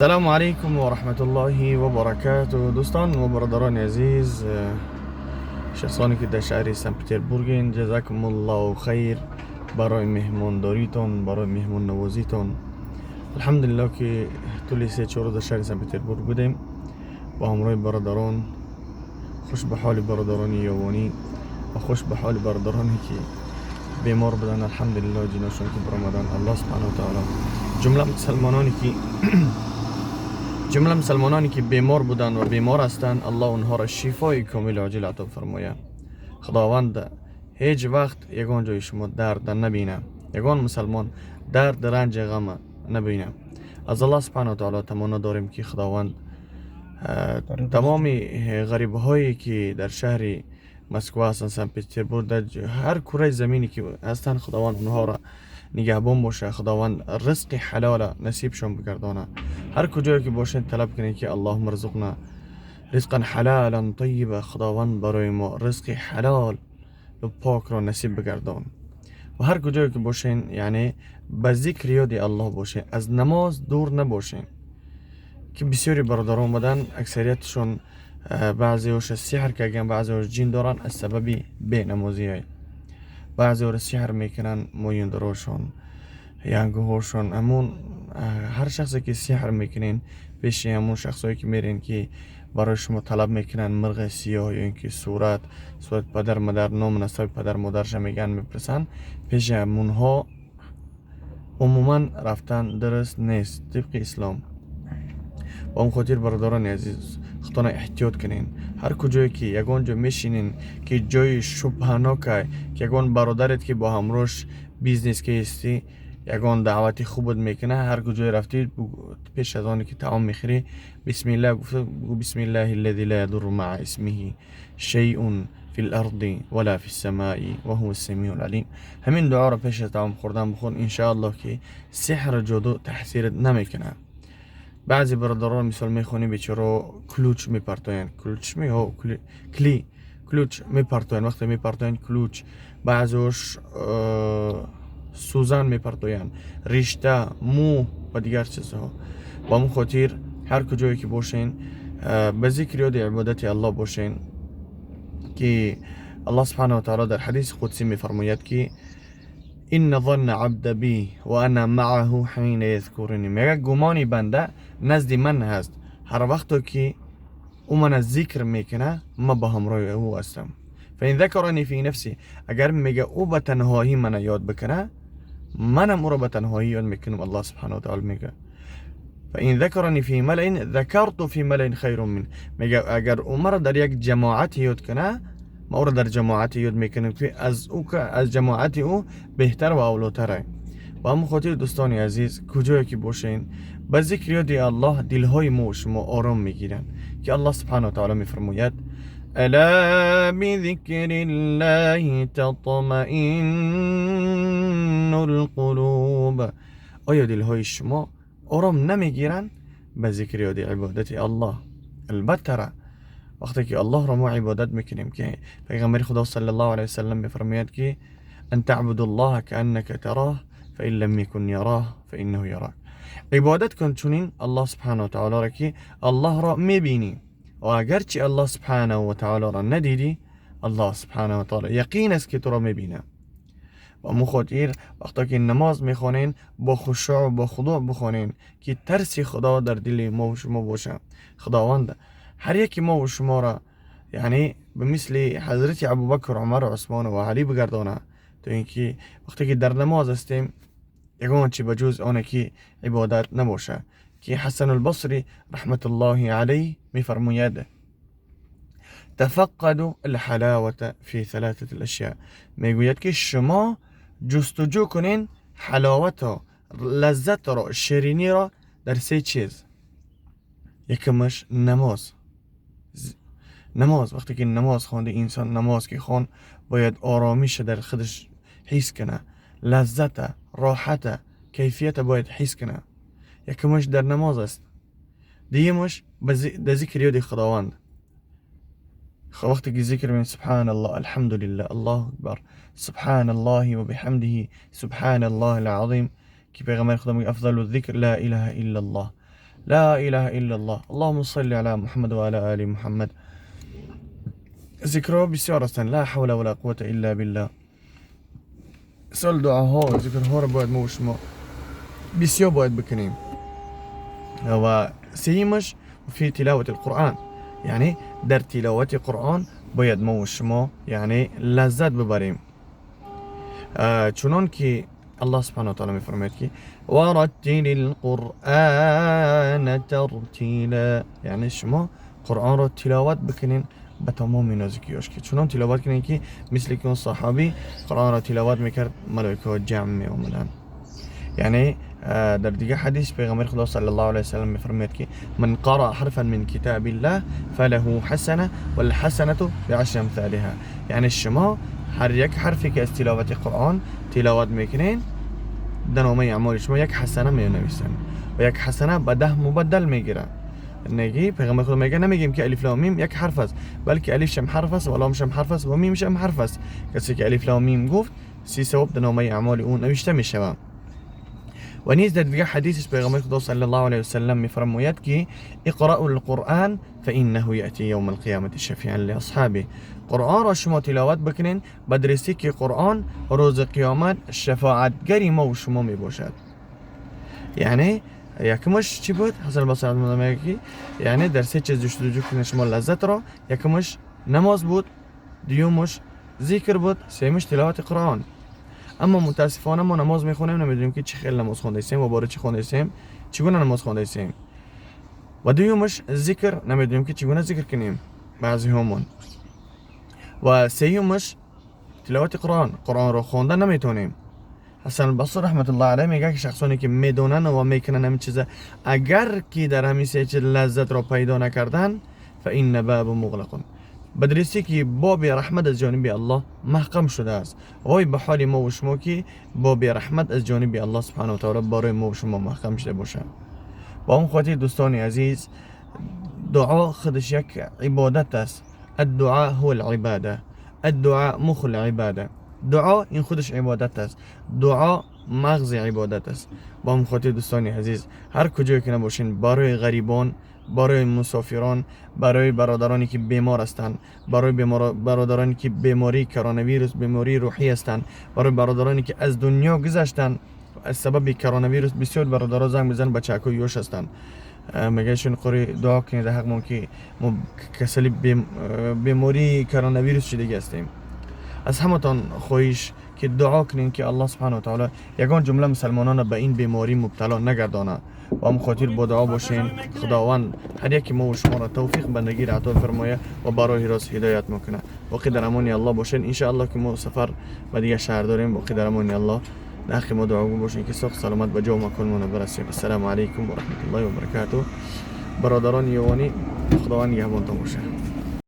Салому алайкум ва раҳматуллоҳи ва баракатуҳ. Дӯстон ва бародарони азиз, шахсоне ки дар шаҳри Санкт-Петербургин, ҷазакумуллоҳу хайр барои меҳмондоритон, барои меҳмоннавозитон. Алҳамдулиллоҳ, ки тӯли 3-4 рӯз дар шаҳри Санкт-Петербург будем бо ҳамроҳи бародарон. Хуш ба ҳоли бародарони ёвонӣ ва хуш ба ҳоли бародароне ки бемор буданд. Алҳамдулиллоҳ, ҷиношон ки баромаданд. Аллоҳ субҳанаҳу ва таъоло ҷумла мусалмононе ки бемор буданд ва бемор ҳастанд, Аллоҳ онҳоро шифои комили оҷил ато фармояд. Худованд ҳеҷ вақт ягон ҷои шумо дард набина, ягон мусалмон дард, ранҷ, ғам набина. Аз Аллоҳ субҳанаҳу ва таъоло таманно дорем, ки Худованд тамоми ғарибҳое ки дар шаҳри Москва ҳастанд, Санкт Петербург, дар ҳар кураи замине ки ҳастанд, Худованд онҳоро нигаҳбон боша, Худованд ризқи ҳалола насибшон бигардона. Ҳар куҷое ки бошед, талаб кунед, ки Аллоҳумма рзуқна ризқан ҳалалан тайиба, Худованд барои мо ризқи ҳалол ва покро насиб бигардон. Ва ҳар куҷое ки бошен, яъне ба зикри ёди Аллоҳ бошед, аз намоз дур набошен, ки бисёри бародарон омадан, аксариятшон баъзеҳоша сеҳр кардаган, баъзеҳош ҷин доранд аз сабаби бенамозиҳай. Баъзеҳоро сеҳр мекунанд моюндарошон, янгуҳошон. Ҳамун ҳар шахсе ки сеҳр мекунен, пеши ҳамун шахсое ки мерен, ки барои шумо талаб мекунанд мирғи сиёҳ ё ин ки сурат падар модар, ному насаби падар модарша мегӯянд, мепурсанд, пеши ҳамунҳо умуман рафтан дуруст нест тибқи ислом. Ба он хотир, бародарони азиз, худтона эҳтиёт кунен. Ҳар куҷое ки ягон ҷо мешинен, ки ҷои шубҳанокай, ки ягон бародарет ки бо ҳамроҳш бизнес кестӣ, ягон даъвати хубат мекунад, ҳар куҷое рафтӣ, пеш аз оне ки таом мехӯрӣ, бисмиллаҳ гуфта, бисмиллаҳи аллази ла ядурру маа исмиҳи шайъун фил арди вала фис самаи ва ҳува самиул алим. Ҳамин дуоро пеш аз таом хӯрдан бихӯр, иншоаллоҳ, ки сеҳру ҷоду таъсират намекунад. Баъзе бародарон, мисол, мехонӣ, бечоро ключ мепартоянд, ключ кли ключ мепартоянд. Вақте мепартоянд ключ, баъзеош сӯзан мепартоянд, ришта, мӯ ва дигар чизҳо. Ба ҳамон хотир, ҳар куҷое ки бошен, ба зикри ёди ибодати Аллоҳ бошен, ки Аллоҳ субҳанаҳу ва таъоло дар ҳадиси қудсӣ мефармояд, ки инна занна абда би ва ана маъаҳу ҳина язкуруни. Мегӯяд, гумони банда назди ман ҳаст, ҳар вақто ки ӯ мана зикр мекунад, ман ба ҳамроҳи ӯ ҳастам. Фаин закарани фи нафси, агар, мега, ӯ ба танҳоӣ мана ёд бикунад, манам ӯро ба танҳоӣ ёд мекунам, Аллоҳ субҳанаҳу ва таъоло мегӯяд. فإن ذكرني في ملأ ذكرت في ملأ خير منه. мега, агар ӯ маро дар як ҷамоате ёд кунад, ман ӯро дар ҷамоате ёд мекунам, ки аз ӯ, аз ҷамоати ӯ беҳтар ва авлотар. Ба ҳамон хотир, дӯстони азиз, куҷое ки бошен, ба зикри ёди Аллоҳ дилҳои мо шумо ором мегиранд, ки Аллоҳ субҳанаҳу ва таъоло мефармояд: ألا بذكر الله تطمئن القلوب. Оё дилҳои шумо ором намегиранд ба зикри ёди ибодати Аллоҳ? Албатта, вақте ки Аллоҳро мо ибодат мекунем, ки пайғамбари Худо саллаллоҳу алайҳи васаллам мефармояд, ки أن تعبد الله كأنك تراه فإن لم يكن يراه فإنه يراك. Ибодат кун чунин Аллоҳ субҳанаҳу ва таъолоро, ки Аллоҳро мебинӣ, ва агарчи Аллоҳ субҳанаҳу ва таъолоро надидӣ, Аллоҳ субҳанаҳу ва таъоло яқин аст, ки туро мебинад. Ба ҳамон хотир, вақто ки намоз мехонен, бо хушӯъ, бо худӯъ бихонен, ки тарси Худо дар дили мо шумо бошад. Худованд ҳар яки мо шуморо, яъне, ба мисли ҳазрати Абубакр, Умар, Усмон ва Алӣ бигардонад, то ин ки вақте ки дар намоз ҳастем, ягон чи ба ҷуз оне ки ибодат набошад, ки Ҳасанулбасрӣ раҳматуллоҳи алайҳ мефармояд: تفقدوا الحلاوة في ثلاثة الأشياء. мегӯяд, ки шумо ҷустуҷӯ кунен ҳаловатро, лаззатро, шириниро дар се чиз. Якумаш намоз. Намоз, вақте ки намоз хонди, инсон намоз ки хон, бояд оромиша дар худаш ҳис кунад, лаззата, роҳата, кайфията бояд ҳис кунад. Якумаш дар намоз аст. Дуюмаш дар зикри ёди Худованд. Вақте ки зикр мекунем: субҳаналлоҳ, алҳамдулиллаҳ, Аллоҳу акбар, субҳаналлоҳи ва биҳамдиҳи, субҳаналлоҳи алазим, ки пайғамбари Худо мегӯяд: أفضل الذكر لا إله إلا الله. لا اله الا الله، اللهم صل على محمد وعلى آل محمد. ذکرها بسیار هستند. لا حول ولا قوة الا بالله. سال دعاها، ذکرها رو باید ما و شما بسیار باید بکنیم. و سیمش فی تلاوت القرآن، یعنی در تلاوت قرآن باید ما و شما یعنی لذت ببریم. چنان که الله سبحانه و تعالی میفرماید که ورتل القرآن ترتیلا، یعنی شما قرآن را تلاوت بکنین به تمام نازکیاش، که چنان تلاوت کنین که مثل که اون صحابی قرآن را تلاوت میکرد، ملائکه ها جمع می آمدن. یعنی در دیگه حدیث پیغمبر خدا صلی الله علیه وسلم میفرماید که من قرأ حرفا من کتاب الله فله حسنه والحسنه بعشر امثالها. یعنی شما هر یک حرفی که از تلاوت قرآن تلاوت میکنین، در نامه اعمال شما یک حسنه می نویسن و یک حسنه به 10 مبدل میگیره. نگی پیغمبر خدا میگه، نمیگیم که الف لام میم یک حرف است، بلکه الف شم حرف است و لام شم حرف است و میم شم حرف است. کسی که الف لام میم گفت، 30 ثواب در نامه اعمال اون نوشته میشود. و نیز در دیگه حدیث پیغمبر خدا صلی الله علیه وسلم میفرماید که اقرأوا القرآن فإنه یأتی یوم القیامة شفیعا لأصحابه. قرآن را شما تلاوت بکنین، بدرستی که قرآن روز قیامت شفاعتگری ما و شما می باشد. یعنی یکمش چی بود؟ حسن البصری میگه که یعنی در سه چیز جستجو کنین شما لذت را. یکمش نماز بود، دیومش ذکر بود، سیمش تلاوت قرآن. اما متاسفانه ما نماز میخونیم، نمیدونیم که چه خیلی نماز خونده ایستیم و برای چی خونده ایستیم، چگونه نماز خونده ایستیم. و دومش ذکر، نمیدونیم که چگونه ذکر کنیم بعضی همون. و سیومش تلاوت قرآن، قرآن رو خوندن نمیتونیم. حسن البصری رحمت الله علیه میگه که شخصانی که میدونن و میکنن همین چیزا، اگر که در همین سه چیز لذت رو پیدا نکردن، فإن باب مغلق، بدرستی که باب رحمت از جانب الله محکم شده است. وای به حال ما و شما که باب رحمت از جانب الله سبحانه و تعالی برای ما و شما محکم شده باشه. با اون خاطر دوستان عزیز، دعا خودش یک عبادت است. الدعاء هو العباده، الدعاء مخ العباده. دعا این خودش عبادت است، دعا مغز عبادت است. با هم خاطر دوستان عزیز، هر کجایی که نباشین، برای غریبان، برای مسافران، برای برادرانی که بیمار هستند، برای برادرانی که بیماری کرونا ویروس، بیماری روحی هستند، برای برادرانی که از دنیا گذشتند از سبب کرونا ویروس، بسیار برادران زنگ میزنن، بچه‌های یوش هستند، میگه قری دعا کنید در حق ما که ما کسلی بیماری کرونا ویروس شدگی هستیم. از همتان خواهش که دعا کنین که الله سبحانه و تعالی یگان جمله مسلمانان به این بیماری مبتلا نگردانه. و هم خاطر با دعا باشین، خداوند هر یک ما و شما را توفیق بندگی را عطا فرمایه و برای راست هدایت میکنه. باقی در امان الله باشین. ان شاء الله که ما سفر به دیگه شهر داریم. باقی در امان الله، در حق ما دعاگو باشین که صحت سلامت به جا و مکانمون برسیم. السلام علیکم و رحمت الله و برکاته. برادران یوانی، خداوند نگهبانتان باشه.